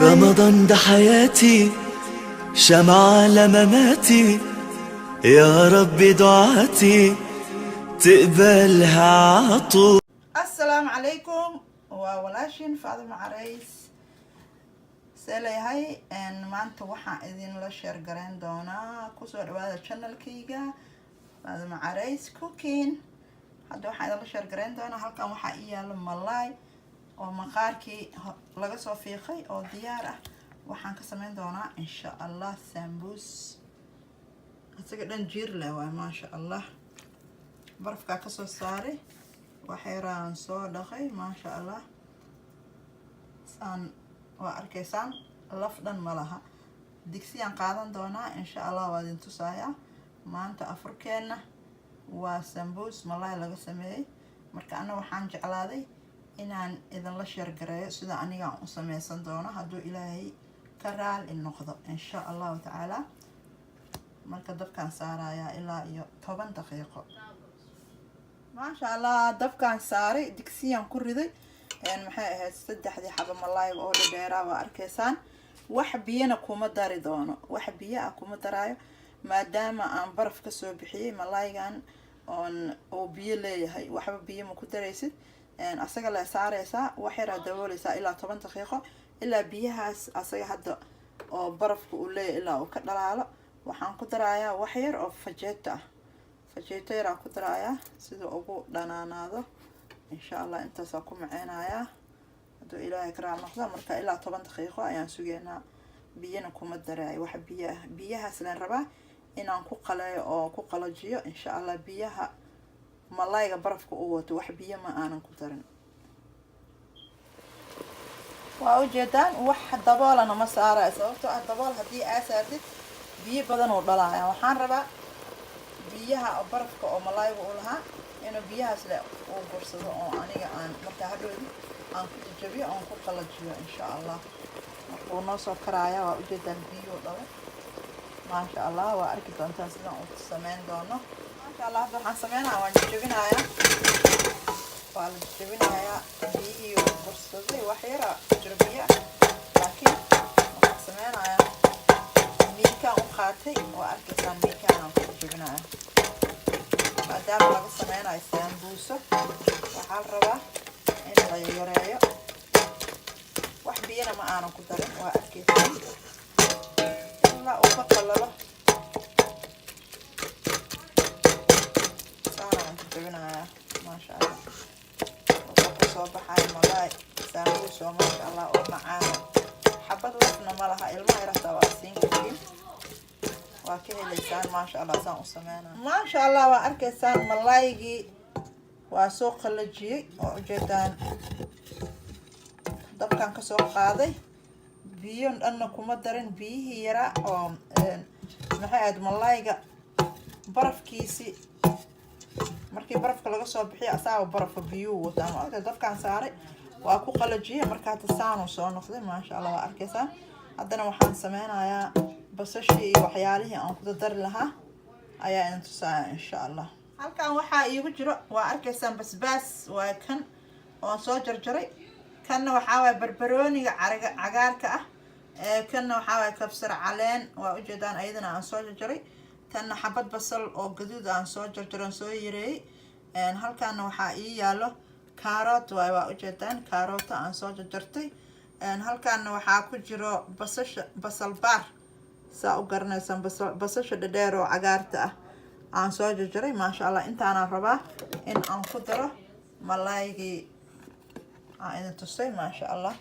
رمضان ده حياتي، شمعة على مماتي، يا رب دعاتي تقبلها عطول. Asalaamu calaykum, waa walaashin Faadimo Carays. See leeyahay? Maanta waxaan idinla share garayn doonaa, kusoo dhawaada channelkayga Faadimo Carays Cooking. Hadda waxaan idinla share garayn doonaa, halkan waxaa ii yaalo malaay oo maqaarkii laga soo fiiqay oo diyaar ah. Waxaan ka sameyn doonaa, insha Allah, sambuus. Isaga dhan jiir leh waay, maasha Allah. Barafkaa kasoo saaray, waxyaraan soo dhaqay, maasha Allah. Saan waa arkaysaan, laf dhan ma laha. Digsiyaan qaadan doonaa, insha Allah, waa idin tusayaa. Maanta afurkeenna waa sambuus malaay laga sameeyey. Marka ana waxaan jeclaaday inaan idinla share gareeyo sida anigaan u sameysan doono, hadduu Ilaahay ka raali noqdo, insha Allahu tacaala. Marka dabkaan saarayaa ilaa iyo 10 daqiiqo, maasha Allah. Dabkaan saaray, digsiyaan ku riday. Maxay ahayd, saddexdii xabo malaayga oo dhadheeraa waa arkaysaan. Wax biyana kuma dari doono, wax biyo ah kuma daraayo, maadaama aan baraf kasoo bixiyey malaaygan oon oo biyo leeyahay. Waxba biyo ma ku daraysid, asaga la saareysaa, wax yaraa dabooleysaa ilaa 10 daqiiqo, ilaa biyahaas asaga hadda oo barafka uu leeyahay ilaa uu ka dhalaalo. Waxaan ku darayaa wax yar oo fajeeto ah, fajeeto yaraan ku darayaa sida ugu dhanaanaado, insha Allah. Intaasaa ku maceynayaa, hadduu Ilaahay ka raal noqdo. Marka ilaa 10 daqiiqo ayaan sugeynaa. Biyana kuma daraayo, wax biyo ah. Biyahaas leen rabaa inaan ku qaleeyo oo ku qalajiyo, insha Allah, biyaha malayga barafka u wato. Wax biyo ma aanan ku darin, waa ujeedaan. Wax daboolana ma saarayo, sababtoo ah dabool haddii aa saartid biyo badan uu dhalaya. Waxaan rabaa biyaha barafka oo malaayga uu lahaa inuu biyahaas le uu gursado, oo aniga aan markaa hadhoodi aan ku jajabiyo oon ku qalajiyo, insha Allah. Marka wuu noo soo karaaya, waa ujeedaan, biyuu dhalay, maasha Allah. Waa arki doontaan sidaan u sameyn doono, maasha Allah. Hadda waxaan sameynaya, waan jajabinayaa, waa la jajabinayaa. Biyihii uu gursaday, wax yara jiro biyo ah, laakiin waxaan sameynayaa miikaan u qaatay, waa arkaysaan, miikaan aan ku jajabinaya. Maadaama laga sameynayo saambuuso, waxaa la rabaa in la yareeyo. Wax biyana ma aanan ku darin, waa arkaysaan, ilaa uu ka qalalo saana waan jajabinayaa, maasha Allah. Wuxuu kusoo baxay malaay saambuuso, maasha Allah, oo macaano. Xabad lafna ma laha. Ilmaha yarahtaa waa siin kartiin, waa ka helaysaan, maasha Allah. Saan u sameynaa, maasha Allah, waa arkaysaan. Malaaygii waa soo qalajiyey oo ujeedaan, dabkan kasoo qaaday. Biyo dhanna kuma darin. Biyihii yaraa oo, maxay ahayd, malaayga barafkiisi, markii barafka laga soo bixiyo asaaba barafka biyuhu wataa, ma ogta? Dabkaan saaray, waa ku qalajiyey. Marka hadda saanuu soo noqday, maasha Allah, waa arkaysaan. Haddana waxaan sameynayaa basashii iyo waxyaalihii aan ku dadari lahaa ayaa idin tusaaya, insha Allah. Halkan waxaa iigu jiro, waa arkaysaan, basbaas waa kan oon soo jarjaray. Kanna waxaa waaya barbarooniga caraga cagaarka ah. Kanna waxaa waaya kabsar caleen, waa ujeedaan, ayadana aan soo jarjaray. Tanna xabad basal oo gaduud aan soo jarjaray, aan soo yareeyey. Halkaana waxaa ii yaalo carrot waay, waa ujeedaan, karoota aan soo jarjartay. Halkaana waxaa ku jiro basasha, basal baar saa u garanaysaan, basasha dhadheer oo cagaarta ah aan soo jarjaray, maasha Allah. Intaanaan rabaa in aan ku daro malaaygii aan idin tusay, maasha Allah.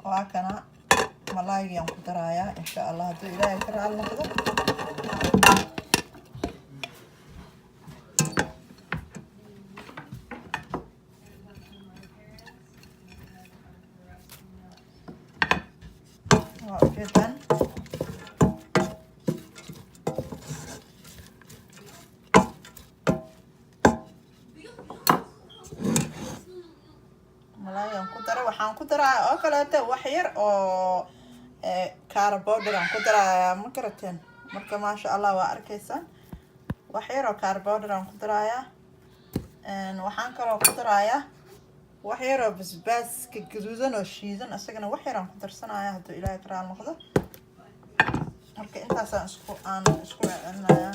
Waa kana malaaygii aan ku darayaa, insha Allah, hadduu Ilaahay ka raali noqdo. Waa ujeedaan, malaayan ku daray. Waxaan ku darayaa oo kaleeto wax yar oo curry powder aan ku darayaa, ma garateen? Marka maasha Allah, waa arkaysaan, wax yar oo curry powder aan ku darayaa. Waxaan kaloo ku darayaa Wax yaroo basbaaska gaduudan oo shiidan isagana wax yaraan ku darsanaya, hadduu Ilaahay karaal noqdo. Marka intaasaan isku celcelinayaa.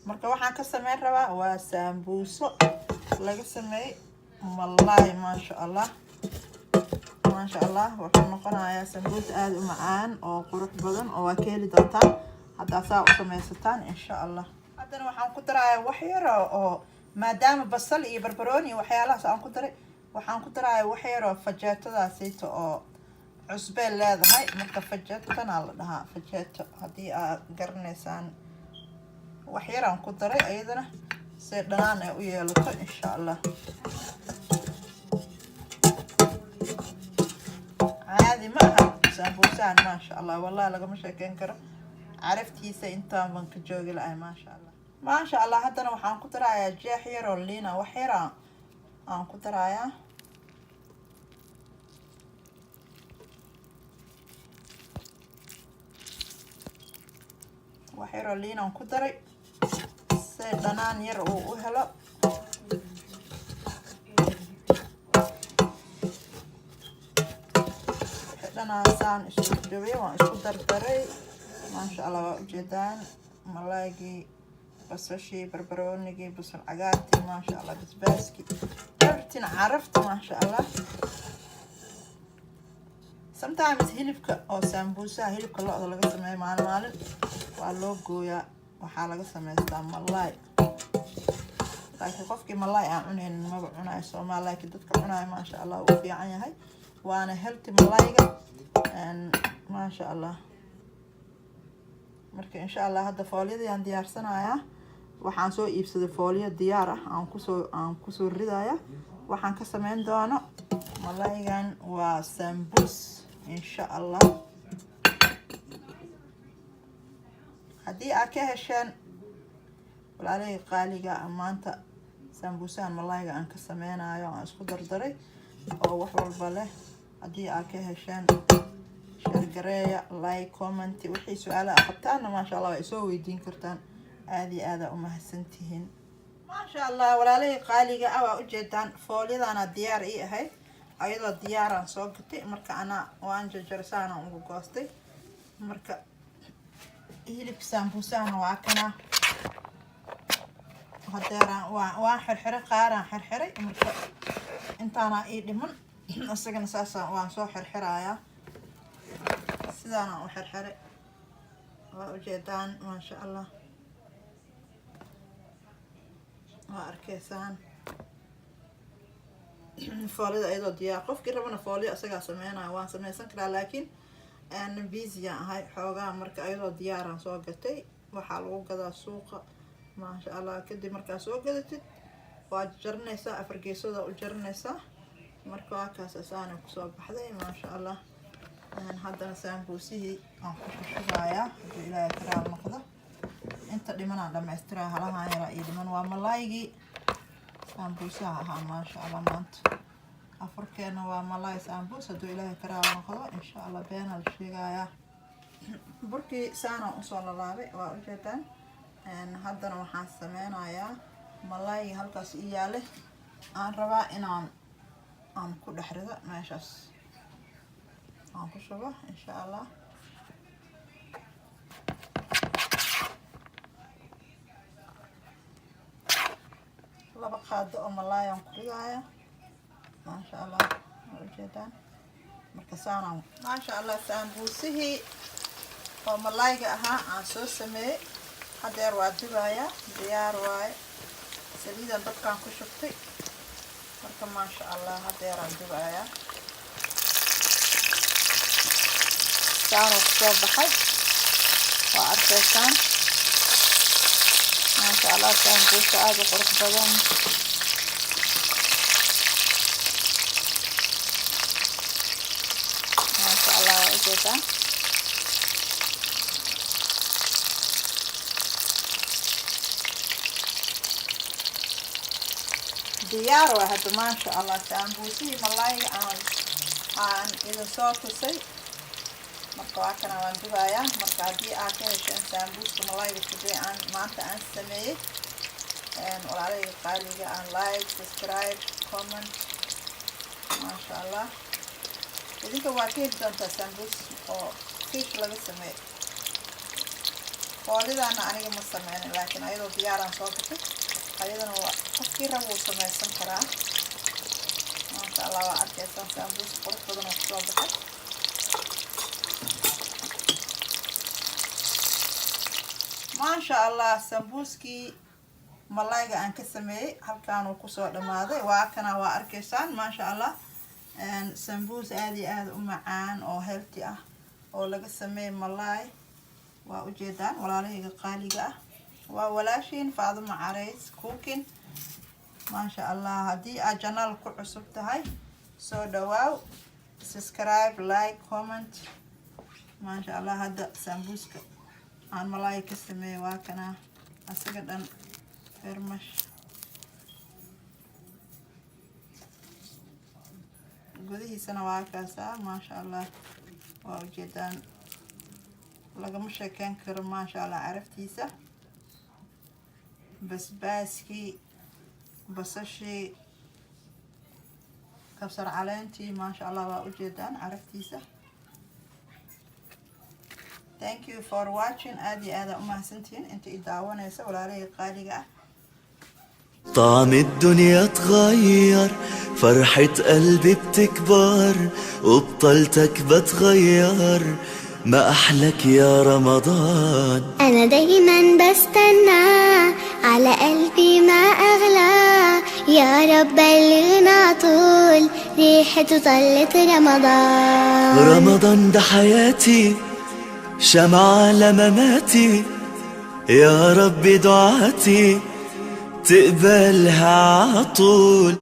Marka waxaan ka sameyn rabaa waa saambuuso laga sameeyey malaay. Maasha Allah, maasha Allah. Wuxuu noqonayaa sambuus aada u macaan oo qurux badan, oo waa ka heli doontaan haddaa saa u sameysataan, insha Allah. Haddana waxaan ku darayaa wax yar oo, maadaama basal iyo barbarooni iyo waxyaalahaas aan ku daray, waxaan ku darayaa wax yar oo fajeetadaasayta oo cusbey leedahay. Marka fajeetana la dhahaa fajeeto, haddii aad garanaysaan. Wax yaraan ku daray ayadana si dhanaan ay u yeelato, insha Allah. Caadi ma aha sambuusahan, maasha Allah. Wallahi lagama sheekeyn karo caraftiisa, intaan baan ka joogi lahay. Maasha Allah, maasha Allah. Haddana waxaan ku darayaa jeex yar oo liina, wax yar aan ku darayaa. Wax yaroo liin aan ku daray si dhanaan yar uu u helo. Dhanaasaan isku jabiyay, waan isku dardaray. Maasha Allah, waa ujeedaan malaygii, basashii, barbaroonigii, basal cagaartii, maasha Allah, basbaaskii, everything, carafta, maasha Allah. Sometimes hilibka oo saambuusaha, hilibka lo'da laga sameeyo, maalin maalin waa loo gooyaa, waxaa laga samaystaa malaay. Laakiin qofkii malaay aan cunaynin maba cunayo soomaal, laakiin dadka cunayo, maasha Allah, wuu fiican yahay, waana healthy malayga, maasha Allah. Marka insha Allah hadda foolyadii aan diyaarsanayaa. Waxaan soo iibsaday foolyo diyaar ah, aan kusoo ridaya. Waxaan ka sameyn doono malaygan waa sambuus, insha Allah. Haddii aad ka hesheen, walaalahii qaaliga, maanta sambuusahan malayga aan ka sameynayo, aan isku dardaray oo wax walba leh, haddii aad ka hesheen, share gareeya, like, comment. Wixii su-aalaha a qabtaanna, maasha Allah, waa isoo weydiin kartaan. Aada iyo aada umahadsantihiin, maasha Allah. Walaalahii qaaliga ah, waa ujeedaan foolyadaana diyaar ii ahayd, ayadoo diyaaraan soo gatay. Marka anaa waan jarjarsaana ugu goostay. Marka hilibka saambuusahana waa kana. Hadeeraan waan xirxiray, qaaraan xirxiray. Marka intaana ii dhiman, isagana saasa waan soo xirxirayaa. Sidaanaan u xirxiray, waa ujeedaan, maasha Allah, waa arkeysaan foolida iyadoo diyaar. Qofkii rabana foolyo isagaa sameynaya, waan sameysan karaa, laakiin busy aan ahay xoogaa. Marka iyadoo diyaaraan soo gatay, waxaa lagu gadaa suuqa, maasha Allah. Kadib markaa soo gadatid, waa jaranaysaa, afar geesooda u jaranaysaa. Marka waa kaas, asaana kusoo baxday, maasha Allah. Haddana saambuusihii aan ku shushubayaa, hadduu Ilaahay karaal noqdo. Inta dhimanaan dhamaystiraa, halahaan yaraa iyo dhiman. Waa malaaygii saambuusaha ahaa, maasha Allah. Maanta afurkeena waa malaay saambuus, hadduu Ilaahay karaal noqdo, insha Allah. Beenaa la sheegayaa. Burkii saanaan usoo lalaabay, waa ujeedaan. Haddana waxaan sameynayaa malaayga halkaas i yaale, aan rabaa inaan aan ku dhex rido meeshaas, aan ku shubo, insha Allah. 2 qaado oo malaay aan ku ridaaya, maasha Allah, waa ujeedaan. Marka saanaan, maasha Allah, saambuusihii oo malaayga ahaa aan soo sameeyey hadeer waa dubayaa, diyaar waaye. Saliidan dabkaan ku shubtay. Marka maasha Allah, hadeeraan dubayaa. Saanuu kusoo baxay, waa arkaysaan, maasha Allah. Saambuusa aada u qurux badan. Maasha Allah, waa ujeedaan. Diyaar waa hadda, maasha Allah, saambuusihii malayga aan idin soo tusay. Marka waa kana, waan dubayaa. Marka haddii aad ka hesheen saambuuska malayga today aan maanta aan sameeyey, walaalahayga qaaliga aan, like, subscribe, comment. Maasha Allah, idinka waa ka heli doontaa saambuus oo fish laga sameeyey. Foolidaana aniga ma sameynin, laakiin ayadoo diyaaraan soo gatay. Ayadana waa qofkii raba wuu sameysan karaa. Maasha Allah, waa arkaysaan saambuus qurux badan oo kusoo baxay. Maasha Allah, sambuuskii malayga aan ka sameeyey halkaanuu kusoo dhamaaday. Waa kana, waa arkaysaan. Maasha Allah, sambuus aada iyo aada u macaan oo healthy ah oo laga sameeyey malay, waa ujeedaan, walaalahayga qaaliga ah. Waa walaashiin Faaduma Carays Cooking. Maasha Allah, haddii aad channel ku cusub tahay, soo dhawaaw, subscribe, like, comment. Maasha Allah, hadda sambuuska aan malaay ka sameeyey waa kana, asaga dhan fermash gudihiisana waa kaasaa. Maasha Allah, waa ujeedaan, lagama sheekeyn karo. Maasha Allah, caraftiisa, basbaaskii, basashii, kabsar caleentii, maasha Allah, waa ujeedaan caraftiisa. Thank you for watching. Aada iyo aada umahadsantihiin inta i daawanaysa, walaalahii qaaliga ah. طعم الدنيا اتغير، فرحة قلبي بتكبر وبطلتك بتغير. ما أحلك يا رمضان. أنا دايما بستنى، على قلبي ما أغلى. يا رب بلغنا طول ريحته طلت رمضان. رمضان ده حياتي، شمعة لمماتي، يا رب دعاتي تقبلها عطول.